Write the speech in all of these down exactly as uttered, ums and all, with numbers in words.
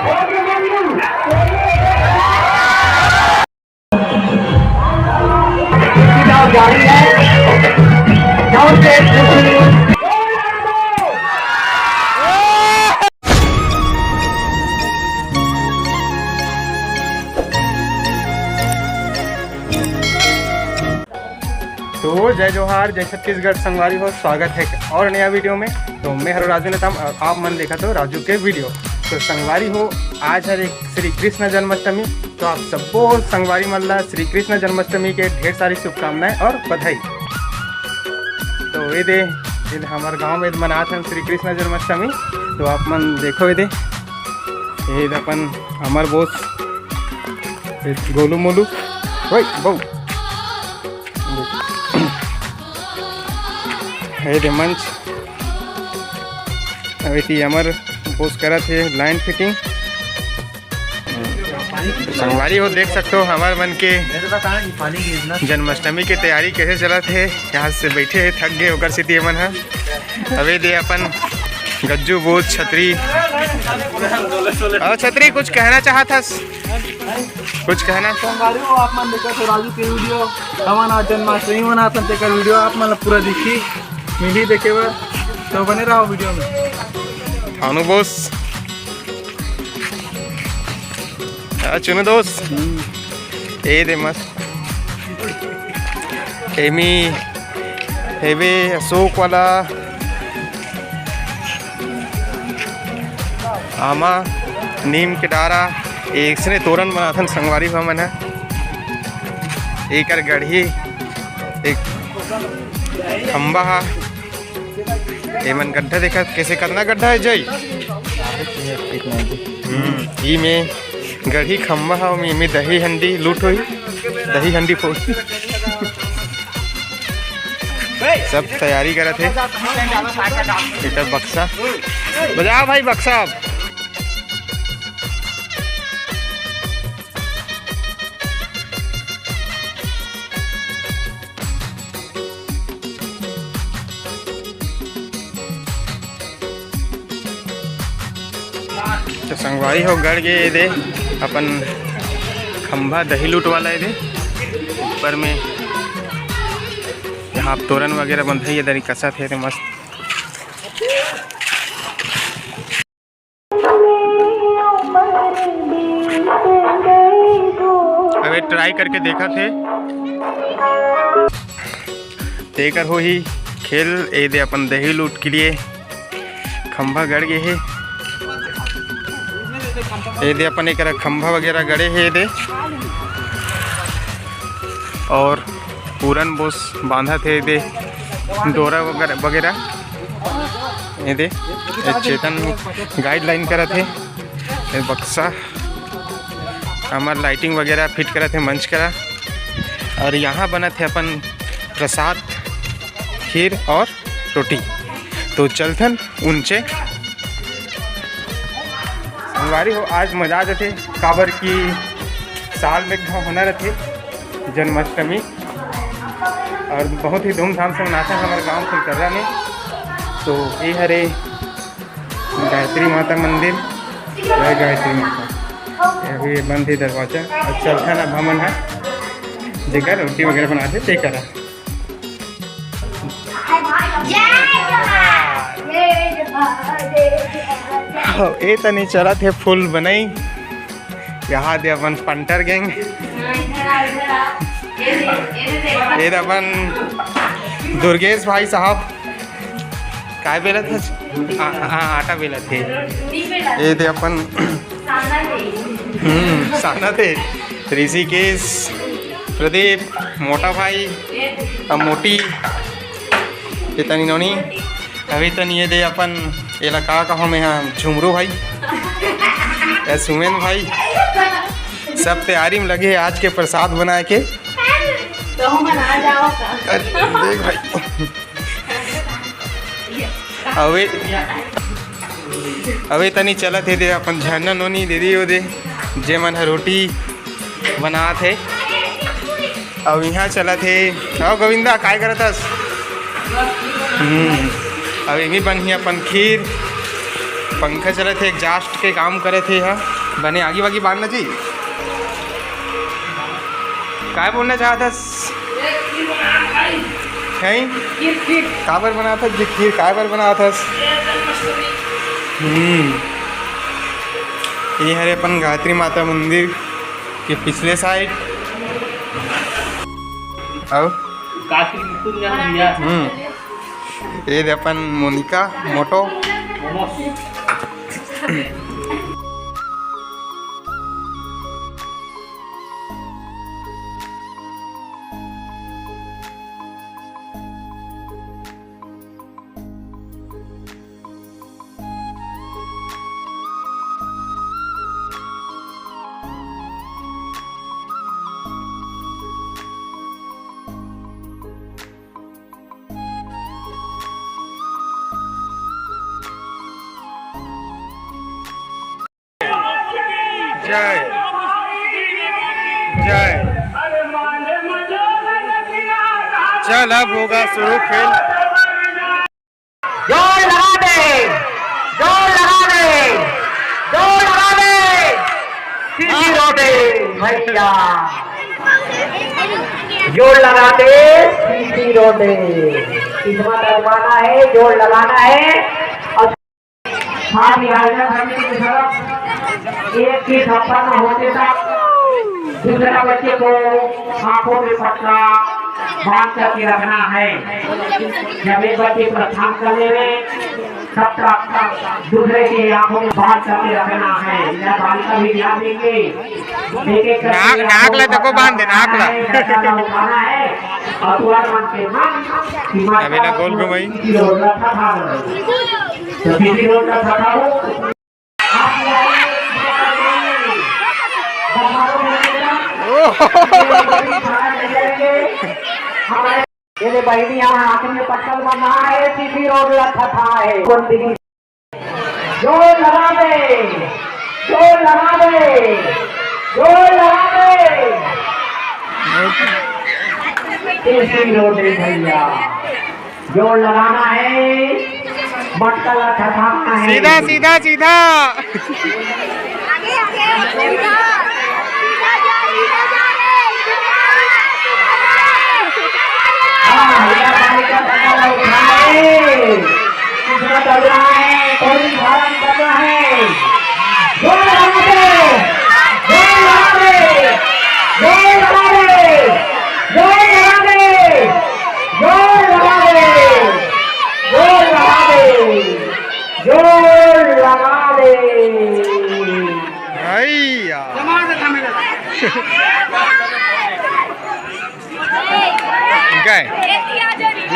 तो जय जोहार, जय छत्तीसगढ़ संगवारी हो, स्वागत है एक और नया वीडियो में। तो मैं हरो राजू नेताम और आप मन देखत हो राजू के वीडियो। तो संगवारी हो, आज हर एक श्री कृष्ण जन्माष्टमी, तो आप सबो संगवारी मन ला श्री कृष्ण जन्माष्टमी के ढेर सारी शुभकामनाएं और बधाई। तो ये दे, ये दे हमारे गांव में मनात हन श्री कृष्ण जन्माष्टमी। तो आप मन देखो ये दे, ये दे अपन अमर बोस, ये गोलू मोलू, ओए बहू, ये दे मंच। अब एती अमर बोस करत हे लाइन फिटिंग। संगवारी हो, देख सकते हो हमार मन के जन्माष्टमी के तैयारी कैसे चलत हे। यहाँ से बैठे हे, थक गए, ओकर सेती एमन ह। अबे दे अपन गज्जू बोस छतरी। और छतरी, कुछ कहना चाहत हस? कुछ कहना? संगवारी हो, आप मन देखत हो राजू के वीडियो, हमन आज जन्माष्टमी मनाथन, तेकर वीडियो आप मन ला पूरा दिखी, मिली देखे बर, तो बने रहो वीडियो में। थानू बोस। आ, चुनू दोस्त। ए दे मस्त। एमी हेवे अशोक वाला। आमा, नीम के डारा, एक से तोरण बनाथन संगवारी हो मन ह। एकर गढ़ी, एक खंबा हा। एमन गड्ढा देखा कैसे, कतना गड्ढा है जय? हम्म, ई में गढ़ी खंबा हा, में, में दही हंडी लूट होई, दही हंडी फोड़। सब तैयारी करत हे। एकर बक्सा बजाओ भाई, बक्सा। तो संगवारी हो, गड़ गे ये दे अपन खंभा दही लूट वाला ये दे ऊपर में। यहाँ आप तोरण वगैरह बंधई, ये दरी कसत हे, ते मस्त। अबे ट्राई करके देखा थे, तेकर होही खेल। ए दे अपन दही लूट के लिए खंभा गड़ गे हे। ए दे अपन एकरा खंभा वगैरह गड़े हे ए दे, और पूरन बोस बांधत हे ए दे, डोरा वगैरह वगैरह। ए दे, ए चेतन गाइडलाइन करत हे। ए बक्सा हमर लाइटिंग वगैरह फिट करत हे मंच करा। और यहाँ बनत हे अपन प्रसाद, खीर और रोटी। तो चलथन उनचे। संगवारी हो, आज मजा आ जाथे, काबर कि साल में एक घाव होना रहथे जन्माष्टमी, और बहुत ही धूमधाम से मनाथन हमर गांव फुलकर्रा में। तो ये हरे गायत्री माता मंदिर, जय गायत्री माता। ये अभी बंद हे दरवाजा। अब चलथन अब हमन ह जेकर रोटी वगैरह बनाथे ते करा। हाँ, ए तनी चलत हे फूल बनई। यहाँ दे अपन पंटर गैंग, ये दे अपन दुर्गेश भाई साहब। काय बेलत हे? आ, आ, आटा बेलत हे। ये दे अपन, हम्म, सानत हे। ऋषिकेश, प्रदीप, मोटा भाई, अब मोटी, ये तनी नोनी, अभी तनी ये दे अपन, एला का कहो मैं, हाँ, झुमरू भाई, या सुमेन भाई, सब तैयारी में लगे हे आज के प्रसाद बनाए के। कहूँ बना जाओ का? अरे देख भाई, अबे, अबे तनी चलत हे दे अपन झरना नोनी दीदी, ओ दे, जे मन ह रोटी बनात हे। अब यहाँ चलत हे, आओ गोविंदा, काय करत हस? हम्म, अब एमी बनही अपन खीर, पंखा चलत हे, exhaust के काम करत हे। हा, बने आगी वागी बांधना जी। काय बोलना चाहत हस? हैं? काबर बनात हस जी खीर? काय बर बनात हस? हम्म, ये हरे अपन गायत्री माता मंदिर के पिछले side। अउ? हम्म। ये दे अपन मोनिका मोटो। जय जय। चल, अब होगा शुरू खेल। जोर लगा दे, जोर लगा दे, जोर लगा दे, सीटी रोटे भैया। जोर लगा दे, सीटी रोटे। किस्मत आजमाना है, जोर लगाना है। और साथ ही आयोजन समिति की तरफ एक ही संपन्न होते तक दूसरा बच्चे को आंखों में पट्टा बांध करके रखना है। जब एक बच्चे प्रस्थान कर ले, तब तक दूसरे की आंखों में बांध करके रखना है। यह बालिका भी ध्यान देंगे। नाक, नाक ला तको बांध दे, नाक ला। अभी ना गोल घुमाई। ओह। ये ले बहिनी, यहाँ आखिरी में पटकल बना है, सीधी रोड लगा था है। जोर लगा दे, जोर लगा दे, जोर लगा दे। तीसरी रोटी भैया, जोर लगाना है, मटका ला थकाना है। सीधा, सीधा, सीधा। हाँ, इधर पानी का डंडा उठाए। कितना डर रहा है, कौन धारण करना है? जोर लगा दे, जोर लगा दे, जोर लगा दे, जोर लगा दे, जोर लगा दे, जोर लगा दे, जोर लगा दे। भैया। इनका है।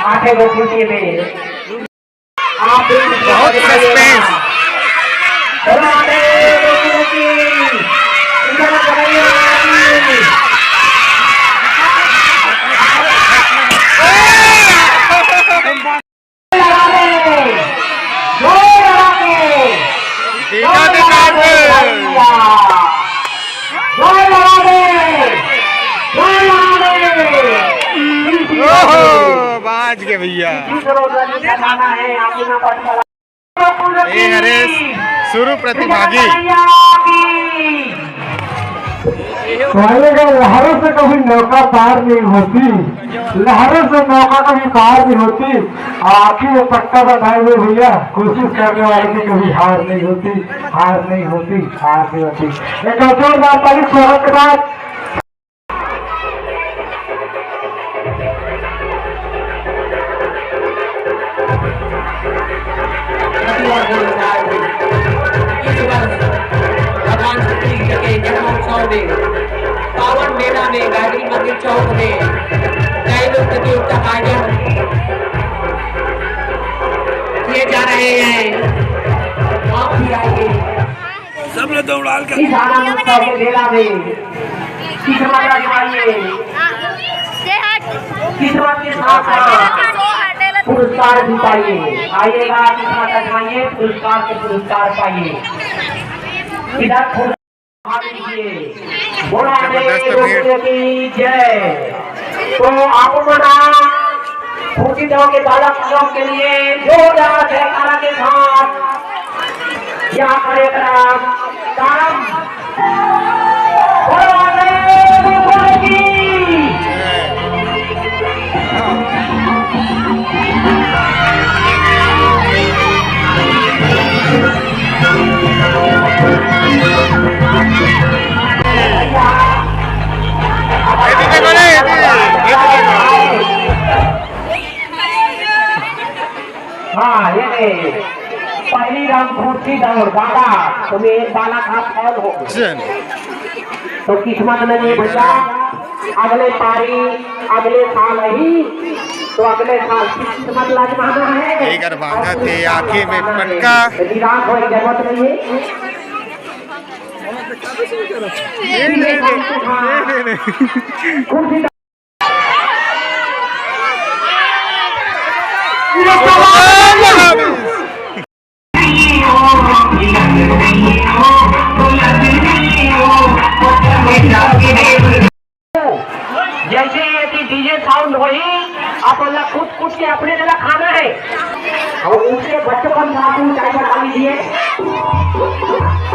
आंखें देखिए मेरे। बहुत suspense। दिखा दे, दिखा दे। ओहो, बाज के भैया। ए हरे शुरू प्रतिभागी। वाले का लहरों से कभी नौका पार नहीं होती, लहरों से नौका कभी पार नहीं होती। आखिर में पट्टा बंधाए हुए भैया, कोशिश करने वाले की कभी हार नहीं होती, हार नहीं होती, हार नहीं होती। एक और जोरदार ताली स्वागत के साथ। इस वर्ष भगवान श्री कृष्ण के जन्मोत्सव में पावन मेला में गायत्री मंदिर चौक में जैव प्रतियोगिता का आयोजन किए जा रहे हैं। आप भी आइए। सब लोग दौड़ाल कर इस आनंद उत्सव के मेला में किस्मत आजमाइए, किस्मत के साथ साथ पुरस्कार भी पाइए। आइएगा, किस्मत आजमाइए, पुरस्कार के पुरस्कार पाइए। इधर खुद हाथ दीजिए। बोला जबरदस्त देव भीड़। की जय। तो आप मना खुशी के बालक लोग के लिए जोरदार जयकारा के साथ क्या कार्यक्रम काम। बोलो देव गुरु की। हाँ, ये ले। पहली राउंड कुर्सी दौड़, दादा, तुम्हें एक बालक हाथ फॉल हो। चल। तो किस्मत नहीं भैया, अगले पारी, अगले साल ही, तो अगले साल किस्मत लाजमाना है। एकर बांधा थे आँखी में पटका। निराश होने की जरूरत नहीं है। ये ले ले, ये ले ले। कुर्सी जैसे ये कि डीजे साउंड होही, आप लोग कूद कूद के अपने जगह खाना है। और उनके बच्चों का भी साथ में चाय बना लीजिए।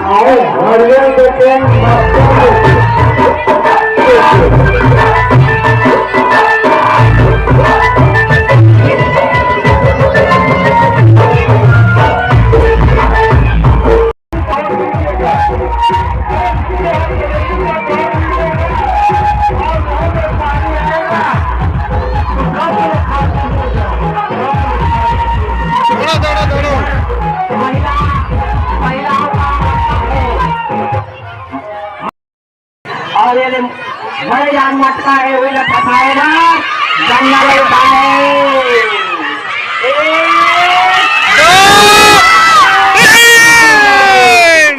आओ, हरियर के टेंट। दौड़ो, दौड़ो, दौड़ो। और ये बड़े जान मटका है, वो जो फंसाए ना, जंगल में उठाए। दो, तीन।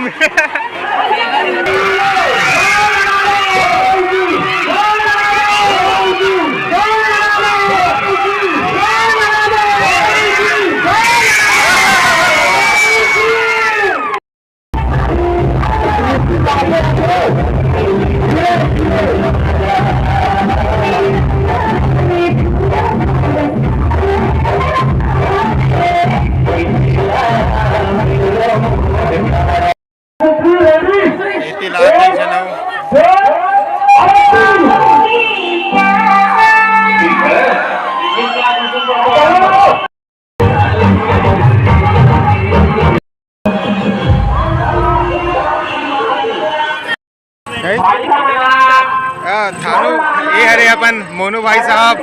आ, थारू, ये हरे अपन मोनू भाई साहब।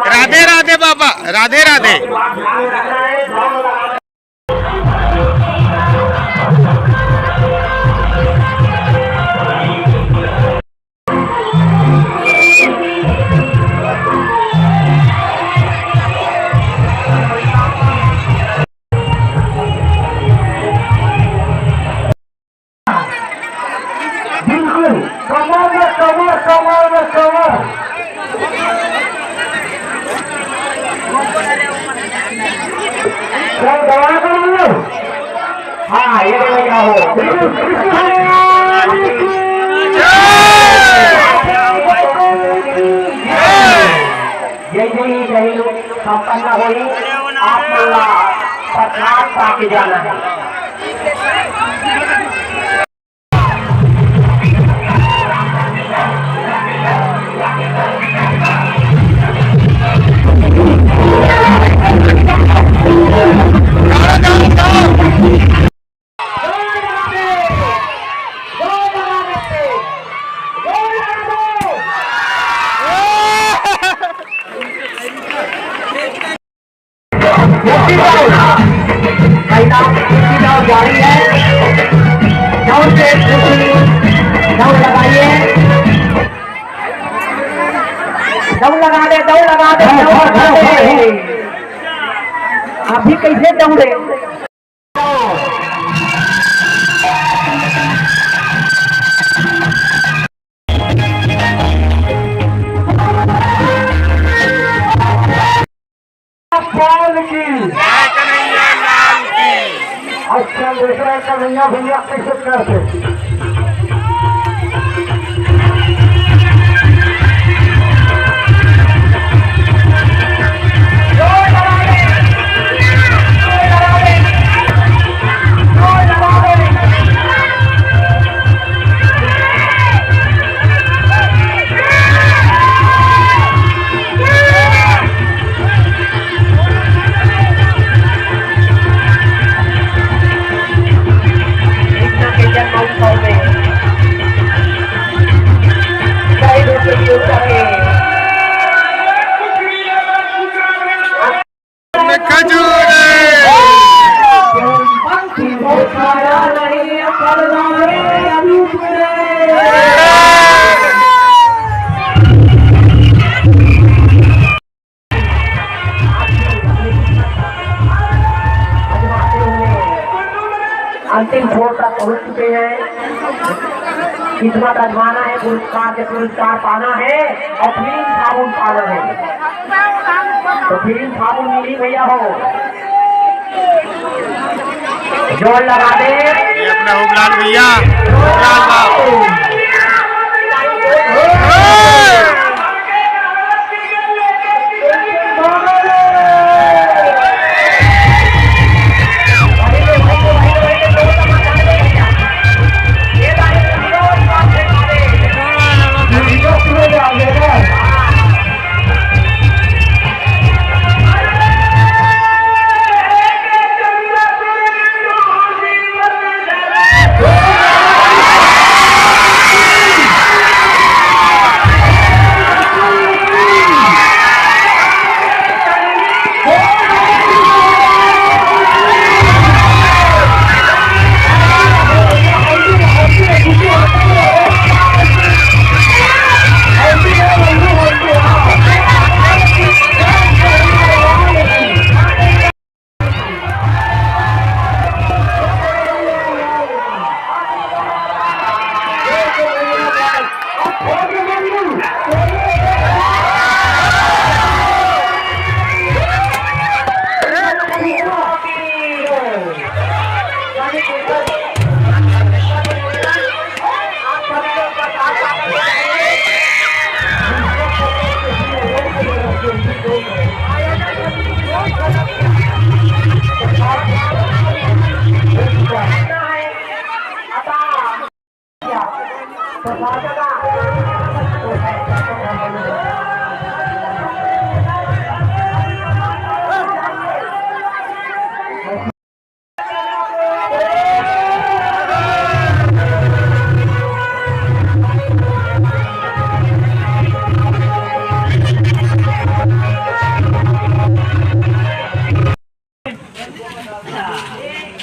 राधे राधे बाबा, राधे राधे। बिल्कुल, कमर में कमर, कमर में कमर। सब दबा कर बोलो। हाँ, ये देखो क्या हो। बिल्कुल। जय जय जय लोग संपन्न होई। आप लोग प्रसाद पाके जाना है। कुश्ती दौड़, भाई साहब, कुश्ती दौड़ जारी है। दौड़ से कुश्ती दौड़ लगाइए। दौड़ लगा दे, दौड़ लगा दे, दौड़ लगा दे। आप भी कैसे दौड़े? पाल की। जय कन्हैया लाल की। अच्छा, दूसरा कन्हैया भैया कैसे करते? अंतिम छोर तक पहुंच चुके हैं। किस्मत आजमाना है, पुरस्कार से पुरस्कार पाना है और फिर साबुन पाना है। तो फिर साबुन मिली भैया हो, जोर लगा दे। ये अपना हुबलाल भैया, हुबलाल बाबू।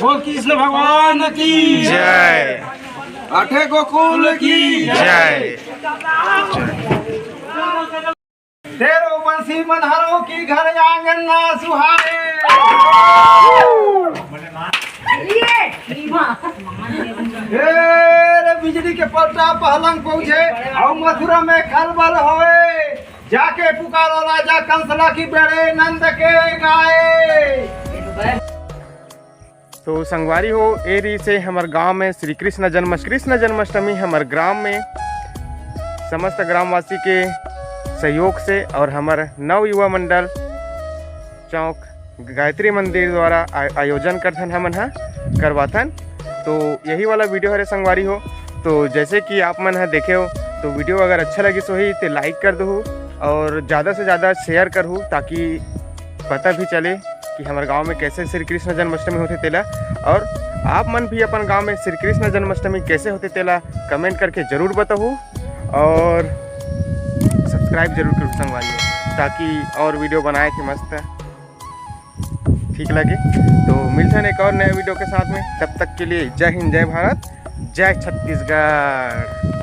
बोल कृष्ण भगवान की जय। आठे गोकुल की जय। तेरो बंसी मनहरों की घर आंगन ना सुहाए। ए रे बिजली के पलटा पहलंग पहुंचे, और मथुरा में खलबल होए। जाके पुकारो राजा कंसला की बड़े नंद के गाए। तो संगवारी हो, ए रहिसे हमर गांव में श्री कृष्ण जन्म कृष्ण जन्माष्टमी हमर ग्राम में समस्त ग्रामवासी के सहयोग से और हमर नव युवा मंडल चौक गायत्री मंदिर द्वारा आ-, आयोजन करथन, हमन ह करवाथन। तो यही वाला वीडियो हरे संगवारी हो। तो जैसे कि आप मन ह देखे हो, तो वीडियो अगर अच्छा लगिस होही तो लाइक कर दहू और ज़्यादा से ज़्यादा शेयर करहू, ताकि पता भी चले कि हमर गांव में कैसे श्री कृष्ण जन्माष्टमी होथे तेला। और आप मन भी अपन गांव में श्री कृष्ण जन्माष्टमी कैसे होथे तेला कमेंट करके जरूर बताहू और सब्सक्राइब जरूर करहू संगवारी हो, ताकि और वीडियो बनाए के मस्त ठीक लगे। तो मिलथन एक और नया वीडियो के साथ में, तब तक के लिए जय हिंद, जय भारत, जय छत्तीसगढ़।